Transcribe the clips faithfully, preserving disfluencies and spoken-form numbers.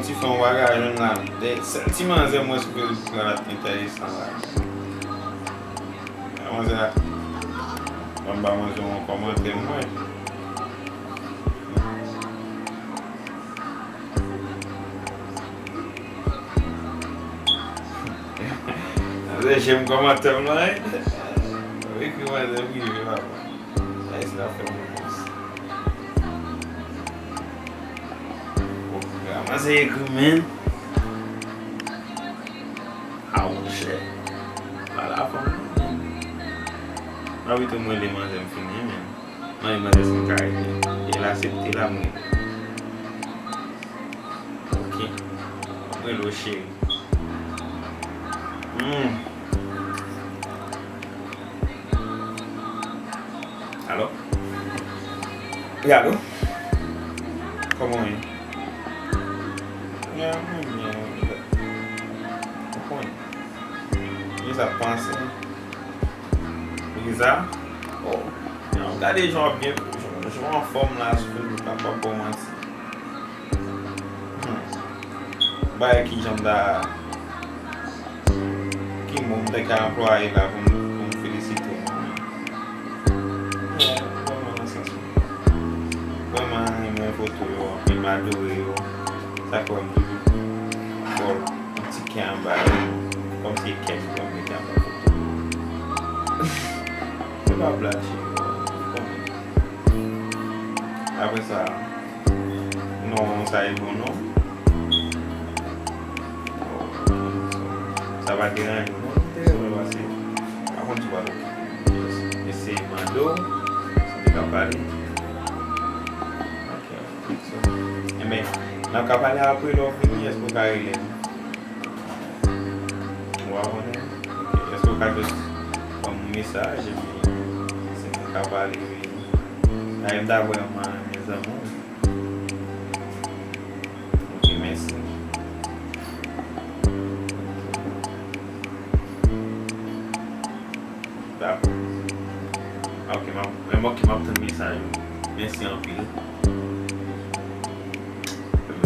Ti fè yon bagay jwenn la. De sèl ti manzè m wè sou Facebook la, l ap enteresan la. Manzè a, ban m ba manzè yon kòmantè m wè. Manzè, jèm kòmantè m lan, wi. Wi, ekri manzè prive, papa. Sa, sa fè mwen konsa. Bon, manzè ekri, men. A, monchè. Pale a fanm nan, men. Mwen pito mwen rele manzè m fini, men. Mwen rele manzè si m ka rele. E l aksepte la, mwen rele. Ok. Mwen rele w cheri. Hmm. Alo? Wi, alo? Kòman w ye? Ya, mwen byen, wi. Ou konnen. Lisa panse. Lisa? Oh. Gade jan w ap byen, jan w anfòm la, sou Facebook la, m p ap ba w manti. Hmm. Bagay ki jan m ta, ki mo m ta ka anplwaye la pou m, pou m felisite w, mwen menm? Yeah, vrèman nan sans mwen. Vrèman renmen foto yo anpil, m adore yo. Sa k fè m toujou ba w yon ti kè anba yo. Kòmsi e kè m pran mete anba foto yo. Se pa blag, cheri, ou konnen. Apre sa, non, sa e bon non. Sa pa deranje w non, te rele paske pa konn si w ap eseye mande w si te ka pale. Ok, so, enben, n ap ka pale apre lè w fini, èske w ka rele m? Ou pa konnen? Ok, èske w ka just ban m yon mesaj epi si nou ka pale, wi. Dayè m ta vrèman renmen zanmi w. Ok, mèsi. Dakò. Ok, m ap, m ap, ok, m ap tann mesaj ou. Mèsi anpil. Ok.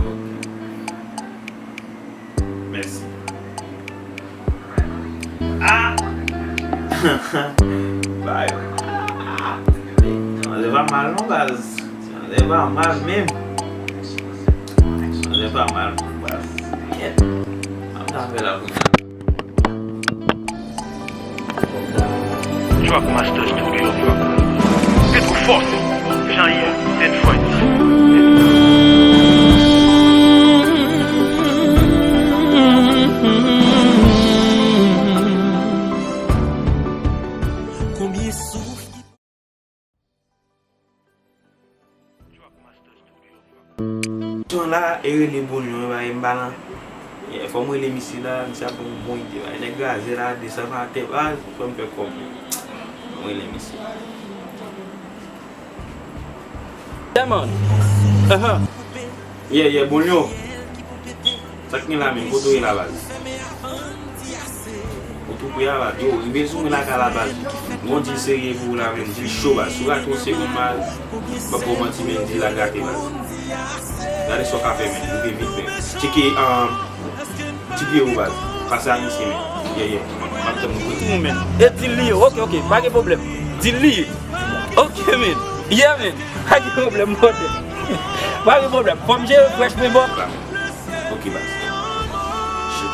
Mèsi. Ah! Bay. Manzè pa mal non, baz. Manzè pa mal menm. Manzè pa mal non, baz. Kèt. An ta fè la pou sa. Drug Master Studio. Petro Force, Jean-Yves and Friends. Konbyen souf ki Jan la, e rele Bon Lyon, e ba, e m pa nan. Yeah, fò m rele misye la, misye ap ban m bon ide, ba. Nèg razè la, desann atè, ba, fò m fè kòb. M rele misye. Yeah, man. Uh-huh. Yeah, yeah, Bon Lyon. Sa k gen la menm, kote w ye la, baz? Ou tou pre a, baz? Yo, rive sou mwen lakay la, baz. Gon dil serye pou ou la menm, dil cho, baz. Si w rate yon segonn, baz, m p ap ba w manti, men dil la gate, baz. Gade sa w ka fè, menm. Rive vit, menm. Tcheke, um, ti pye ou, baz. Pase a misye, menm. Yeah, yeah. M ap tann ou. Kote nou, menm? E dil li ye. Ok, ok. Pa gen pwoblèm. Dil li ye. Ok, menm. Yeah, menm. Pa gen pwoblèm, brother. Pa gen pwoblèm. Fò m jere frèch, men bon. Ok, baz. Shit.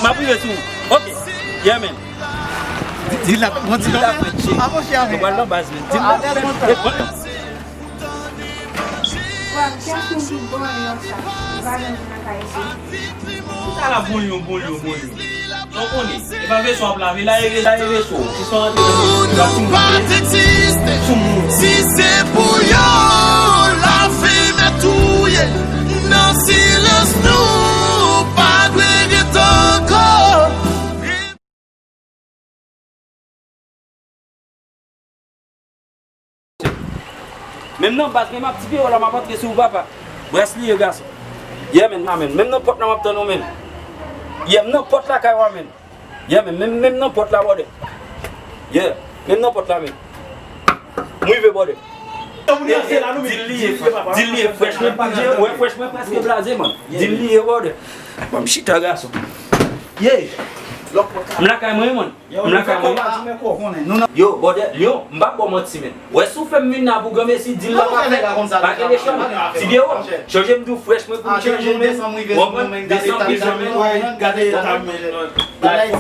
M ap rive sou ou. Ok. Yeah, man. Di la, bon, di la. Di la, frè, shit. Ah, mon cher, mwen pral nan baz, man. Di la. Bon. Wa, kèk moun ki bon nan sa. Li pa janm vin nan kay isi. Tout ala bon yo, bon yo, bon yo. Sa w konnen, e pa veso w ap lave, la e veso, la e veso. Se sa w antre nan veso, w ap fin manje sou moun. Si se pou yo, lavi mèt ou ye. Nan silans nou pa dwe rete ankò. Menm nan baz, menm ap ti pye w la, m ap antre sou ou, papa. Bras li ye, gason. Yeah, man, amen. Menm nan pòt la, m ap tann ou, man. Yeah, m nan pòt lakay ou a, man. Yeah, man, menm, menm nan pòt la, brother. Yeah, menm nan pòt la, man. M rive, brother. Di l li ye, di l li ye, frèch mwen pa je, wè, frèch mwen prèske blaze, man. Di l li ye, brother. Ban m chita, gason. Ye. M lakay mwen, man. M lakay mwen. Yo, brother, yo, m p ap ba w manti, men. Wè, si w fè m vin la pou granmesi, di l la pa fèt. Pa gen lechwa, men. Ti Byewo, chanje m di w frèch mwen pou m chanje, men. W konprann? Desanm ki jan, men. Gade eta m, men.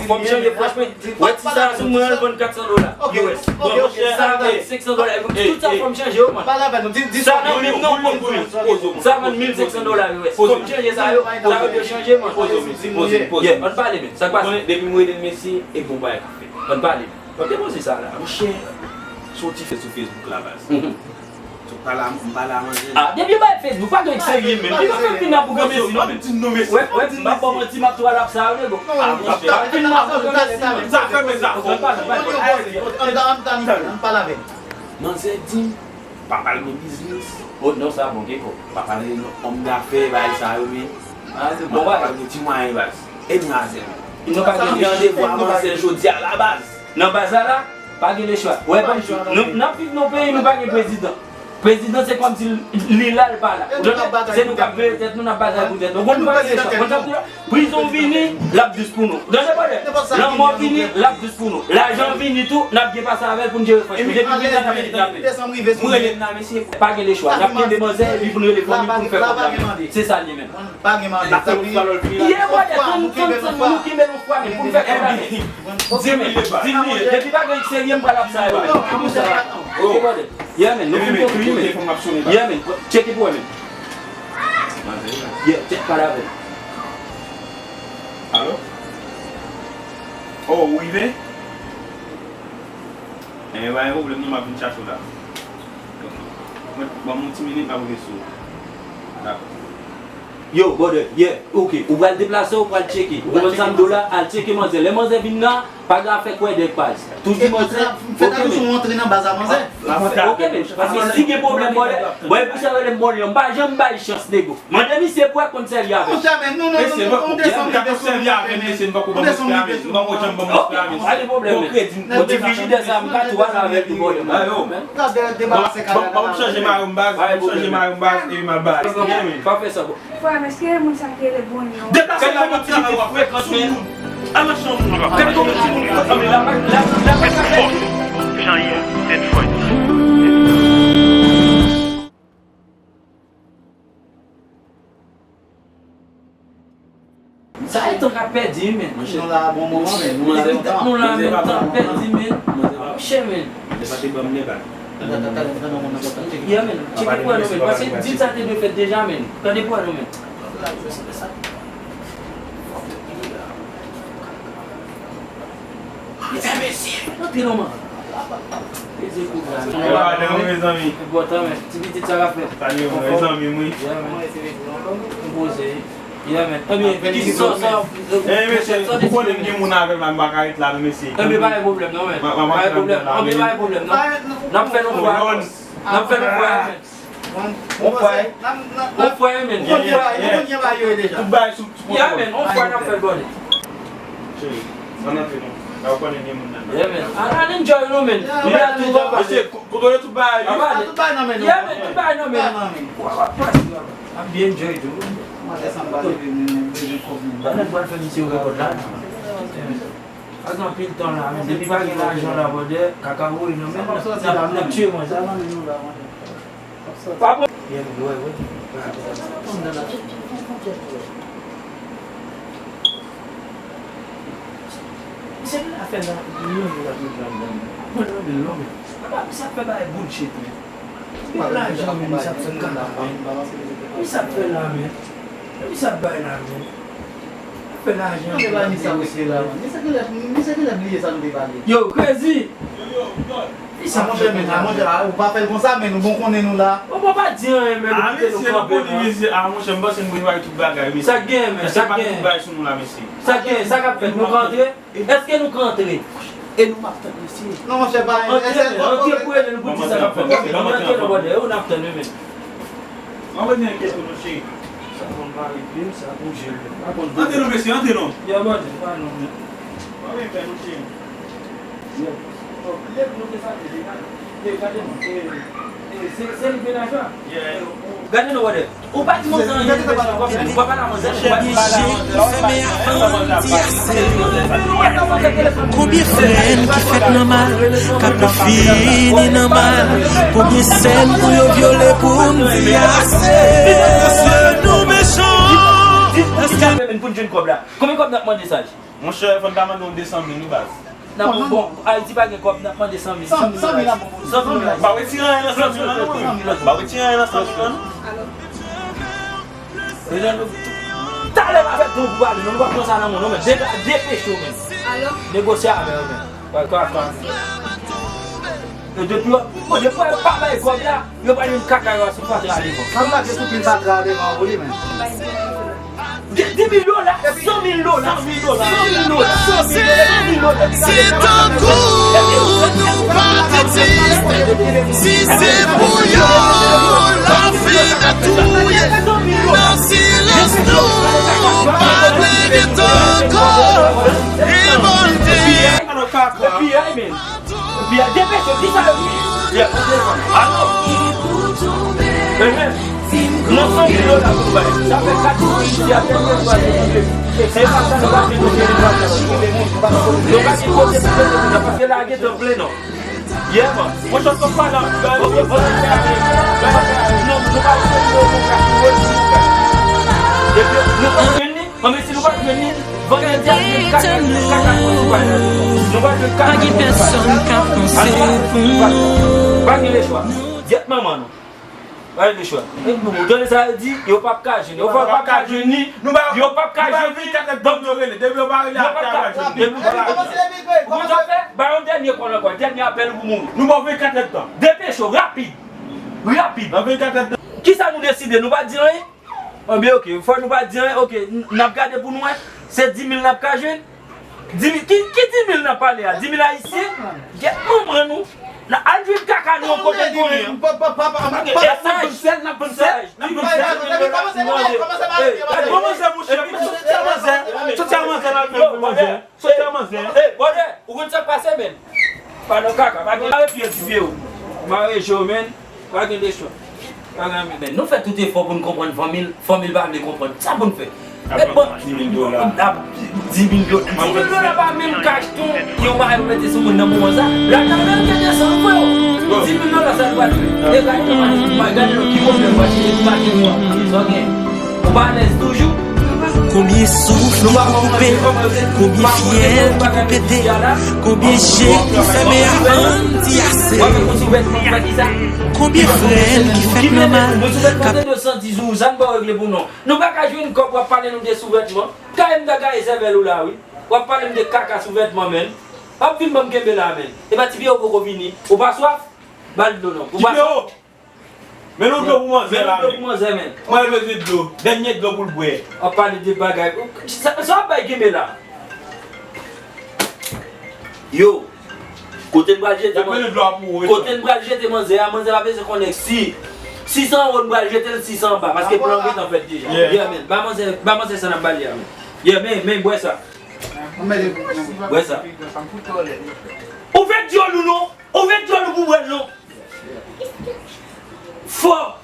Fò m chanje frèch mwen. Wè ti sa sou mwen, al vann kat san dola. U S. Bon, monchè, sa a vann senk san dola. Tout sa fò m chanje yo, man. Sa nan mil non, poze w, poze w, sa vann mil senk san dola U S. Fò m chanje sa yo. Sa yo dwe chanje, man. Poze w, mesye, poze w, poze w. Yeah, ann pale, men. Sa k pase? Konnen depi m rele l, mesye, e bon bagay k ap fèt. Ann pale, men. Ann depoze sa la. Monchè, se yon ti fè sou Facebook la, baz. Mhm. M pale a, m pale a manzè. Ah, depi bay Facebook, pa gen serye menm. Li pa fè vin nan pou granmesi, non. Wè, wè, m ap ba w manti, m ap tou al ap sa yo, nego. Ah, monchè. Pa vin nan pou granmesi, non. Sa fè men sa fò. Ann pale, ann pale. Ann pale avè m. Manzè di m, papa l gen biznis. Oh, non, sa bon, gen kòb. Papa l gen òm dafè, bagay sa yo, men. Papa l gen ti mwayen, baz. E manzè. Nou pa gen randevou a manzè jodi a la, baz. Nan baz la la, pa gen lechwa. Wè, ban m di w, nou, n ap viv nan yon peyi, nou pa gen prezidan. Prezidan, se kòmsi li la, li pa la. Ou tande? Se nou k ap veye tèt nou, n ap batay pou tèt nou. Ou konn pa gen lechwa. Konn sa m di w la? Prizon vini, l ap dous pou nou. Ou tande, brother? Lanmò vini, l ap dous pou nou. Lajan vini tou, n ap byen pase avè l pou n jere frèch nou. Depi prizon, n ap kidnape. Mwen rele m nan, mesye. Pa gen lechwa. N ap kenbe manzè, epi pou n rele fanmi, pou n fè kòb la. Se sa l ye menm. Pa gen mande. Ye, brother, tann, tann, tann, nou kenbe l yon fwa, men, pou n fè kòb la, men. Di m, di m, depi bagay serye, m pral ap sa yo, men. Pou sa. Ok, brother. Yeah, men, nou fin konprann, men. Yeah, men, tcheke pou wè, men. Yeah, tcheke pale avè l. Alo? Oh, ou rive? Enben, pa gen pwoblèm, non, m ap vin chache w la. Ok. Mwen, ban m yon ti minit, m ap rive sou ou. Dakò. Yo, brother, yeah, ok. Ou pral deplase, ou pral tcheke. Ou konprann sa m di w la? Al tcheke manzè. Lè manzè vin la, pa gen afè kwè dèk paj. Tou di manzè. Fè ta toujou antre nan baz a manzè. Ok, men. Paske si gen pwoblèm, brother, bon, e pou sa yo rele m Mòlyon. M pa janm bay chans, nego. Mande misye pou wè konn sèvi avè l. Monchè, men, non, non, non, non, desann li, desann li, desann li, desann li. Pa gen pwoblèm, men. Bon, kredi. Bon, ti frijidè sa, m ka tou al avè l tou, brother. Gade, debase kaka la. Ban m chanje mayo m baz, ban m chanje mayo m baz, epi m al bay. Pa fè sa, bro. Frè m, èske moun sa ki rele Bonyon? Deplase, kòman ti moun frekant, men. Al nan chanm ou. Gade kòman ti moun frekant, men. La, la, la, la, la, la. Jan ye, tèt fwèt. Sa e tan k ap pèdi, wi, men. Monchè, nou la bon moman, men. Nou la lontan. Nou la menm tan ap pèdi, men. Monchè, men. Monchè, pa te ban m nèg la. Yeah, men. Tcheke pou wè non, men. Paske deal sa te dwe fèt deja, men. Tande pou wè non, men. Mesye, mesye, antre non, man. Mesye, kout la. Yo, adan, mezanmi. Enpòtan, men. Ti pitit, sa k ap fèt? Salye, mezanmi, wi. Yeah, men. M poze. Yeah, men. Ebyen, ki sòs sa? Eh, mesye, ou konnen m gen moun avè m la, m pa ka ret la, non, mesye. Ebyen, pa gen pwoblèm, non, men. Pa gen pwoblèm. Ebyen, pa gen pwoblèm, non. N ap fè l yon fwa. N ap fè l yon fwa, men. On fwa, on fwa, men. On fwa, on fwa, yo deja. Tout bagay sou, sou kontwòl. Yeah, men, on fwa n ap fè l, brother. Cheri, ann antre non. La ou konnen gen moun nan. Yeah, men. Al, al enjoy non, men. Li la tou. Mesye, ko-, kontwole tout bagay, wi. Tout bagay nan men nou. Yeah, men, tout bagay nan men nou. Tout bagay nan men nou. W ap pase, w ap byen enjoy tou. Mwen desann pa leve, men, men, bezwen kòb, men. Pandan n pral fè misye rekòt la. Pa gen anpil tan la, men. Depi pa gen lajan la, brother, kaka voye nan men n. N ap, n ap tiye mwen, sa. Pa bon. Byen, wi, wi. Misye la fè nan yon jou la tout la, mwen renmen l non, men. Apa misye ap fè bagay bullshit, men. Gen lajan, men, misye ap fè kaka, men. Misye ap fè la, men. Misye ap bay la, men. Ap fè lajan. Misye genlè, misye genlè bliye sa nou te pale. Yo, crazy! Sa monchè, men, sa monchè, a, ou pa fè l konsa, men nou bon konnen nou la. Bon, bon, pa di anyen, men, nou kite nou kanpe, non. Mesye, a, monchè, m panse nou prepare tout bagay, mesye. Sa k gen, men, sa k gen. Mesye, pa tout bagay sou nou la, mesye. Sa k gen, sa k ap fèt, nou ka antre? Èske nou ka antre? E nou m ap tann, mesye. Non, monchè, pa antre, men, antre pou rele nou pou di sa k ap fèt. Antre, non, brother, e ou n ap tann, men. Mwen mwen di enkyete non, cheri. Sa bon, m pa rive, sa pou jere. Pa konn. Antre non, mesye, antre non. Yo, brother, pa non, men. Mwen mwen fè non, cheri. Yo. Bon, lè pou nou te sa te deja. Yo, gade non. E, e, Se, se li k mennaj la. Gade non, brother. Ou pa di manzè anyen, ou pa pale a manzè, ou pa pale a manzè. Konbyen frè n ki fèt nan mal, k ap fini nan mal. Konbyen sè n pou yo vyole pou n di ase. Mesye, nou mechan. Èske pou n jwenn kòb la? Konbyen kòb n ap mande sa? Monchè, fò n ta mande yon de san mil wi baz. N ap bon, bon, Ayiti pa gen kòb, n ap mande san mil. San mil, san mil ap bon pou nou. San mil ap bon. Ba retire anyen nan san mil lan non, wi. Ba retire anyen nan san mil lan non. Alo. Talè pa fè tan pou pale non, nou pa pran sa nan men w non, men depeche w men. Alo. Negosye avè yo men. Ba, ba, ba. E depi yo, bon, depi yo pa bay kòb la, yo pa jwenn kaka yo a sou fatra devan. Sa m lage sou pil fatra devan pou li men. Dis mil dola, san mil dola, san mil dola, san mil dola, san mil dola. Se tankou nou pa te egziste. Si se pou yo, lavi n ap touye. Nan silans nou pa dwe ret ankò revòlte. Epi, amen. Epi, depeche w, kisa yo di? Alo. Nan san mil dola pou bay. Sa fè kat jou isi a, tèlman nou pa gen kote. Se pa sa nou pa gen kote, nou pa gen kote. Nou pa gen kote pou mete moun nan, paske la gentan plen non. Yeah, man. Mwen sot sot pa nan. Non, nou pa gen kote pou mete moun nan. Epi, nou pa gen Anben, si nou pa jwenn li, vandredi ap jwenn kaka, kaka pou nou pa jwenn. Nou pa jwenn kaka pou nou pa jwenn. Pa gen pèsonn k ap panse pou nou. Pa gen lechwa. Gyèt manman nou. Pa gen lechwa. Ou tande sa yo di, yo p ap ka jwenn. Yo p ap ka jwenn li. Yo p ap ka jwenn li. Depi yo pa rele, depi yo pa rele, apre a pa jwenn li. Ou konn sa w fè? Ba yon dènye kòl ankò, dènye apèl ou pou mouri. Nou ba w vennkat èdtan. Depeche w, rapid. Rapid. Nan vennkat èdtan. Kisa nou deside? Nou pa di anyen? Anben, oke, fò nou pa di anyen, oke, n, n ap gade pou nou wè, se dis mil n ap ka jwenn? Dis mil, ki, ki dis mil n ap pale a? Dis mil ayisyen? Gyèt manman nou. N a, al jwenn kaka nou yon kote n konnen an. N ap vann sèl, n ap vann sèl, n ap vann sèl. Bon, manzè, monchè, soti a manzè, soti a manzè, n ap vann manzè. Soti a manzè. Ey, brother, ou konn sa k pase, men? Pa nan kaka, pa gen mare pye ti pye ou. Mare je w, men. Pa gen lechwa. Pa gen anyen. Men nou fè tout efò pou n konprann fanmi l, fanmi l pa vle konprann. Sa pou n fè? Mèt ban dis mil dola. Dis mil dola. Dis mil dola pa menm ka achte yon bagay pou mete sou moun nan moman sa. Lajan menm te desann, frè. Dis mil dola sa l pral fè? E gade nou, gade nou ki pwoblèm, paske depi maten nou an, sa w gen? Ou pa alèz toujou? Konbyen souf ki pou koupe, konbyen fyèl ki pou pete, konbyen je ki pou fèmen avan n di ase. Konbyen frè n ki fèt nan mal, k ap. Kote de santi sou ou, sa n pa regle pou non. Nou pa ka jwenn kòb, w ap pale nou de souvètman. Kay m ta gaye sèvèl ou la, wi. W ap pale m de kaka souvètman, men. W ap vin ban m kenbe la, men. E pa ti pye ou poko vini. Ou pa swaf? Ba l dlo non. Ou pa swaf? Men nou dlo pou manzè la, men. Men nou dlo pou manzè, men. Mwen bezwen dlo. Dènye dlo pou l bwè. W ap pale de bagay. Sa, sa w ap bay kenbe la? Yo. Kote n pral jete manzè? Kote n pral jete manzè a? Manzè pa bezwen konnen si, si se anwo n pral jete l, si se anba. Paske plan gentan fèt deja. Yeah, men. Ba manzè, ba manzè sa n ap ba li a, men. Yeah, men, men, bwè sa. Bwè sa. Ouvè dyòl ou non. Ouvè dyòl ou pou bwè l non. Fò.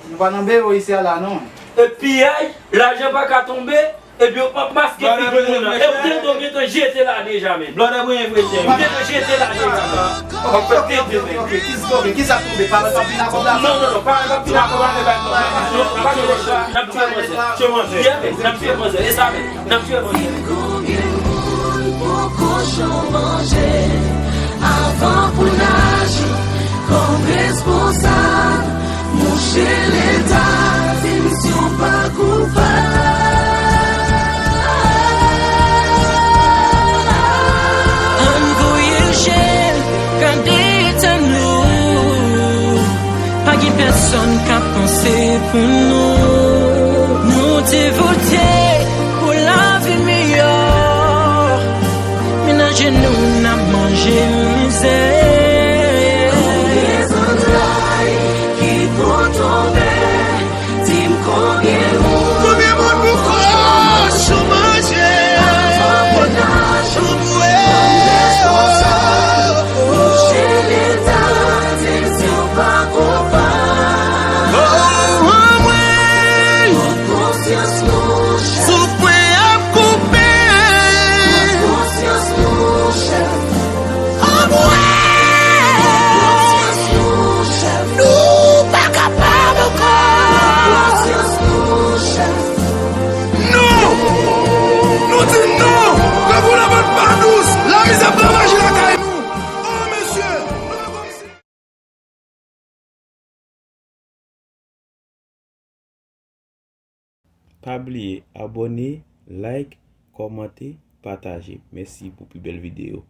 Nou pa nan bewo isi a la non. Epi ay, lajan pa ka tonbe, epi yo p ap maske figi moun nan. E ou te do gentan jete la deja menm. Ou te do jete la deja menm. Ou te do jete la deja menm. Kisa tonbe? Paran p ap vin ak kòb la? Non, non, non, paran p ap vin ak kòb la. N ap tiye manzè. N ap tiye manzè. E sa menm. N ap tiye manzè. Konbyen moun poko janm manje avan pou n aji kòm responsab? Mouche Leta, di m si w pa koupab. Ann voye l jel, gade eta nou. Pa gen pèsonn k ap panse pou nou. Nou te vote pou lavi meyè. Men nan je nou n ap manje mizè. Konbyen zantray ki pou tonbe? Di m konbyen moun. Konbyen moun pou kochon manje? Avan pou n aji kòm responsab. Mouche Leta, di m si w pa koupab. Pa bliye abòne, like, kòmante, pataje. Mèsi pou pi bèl videyo.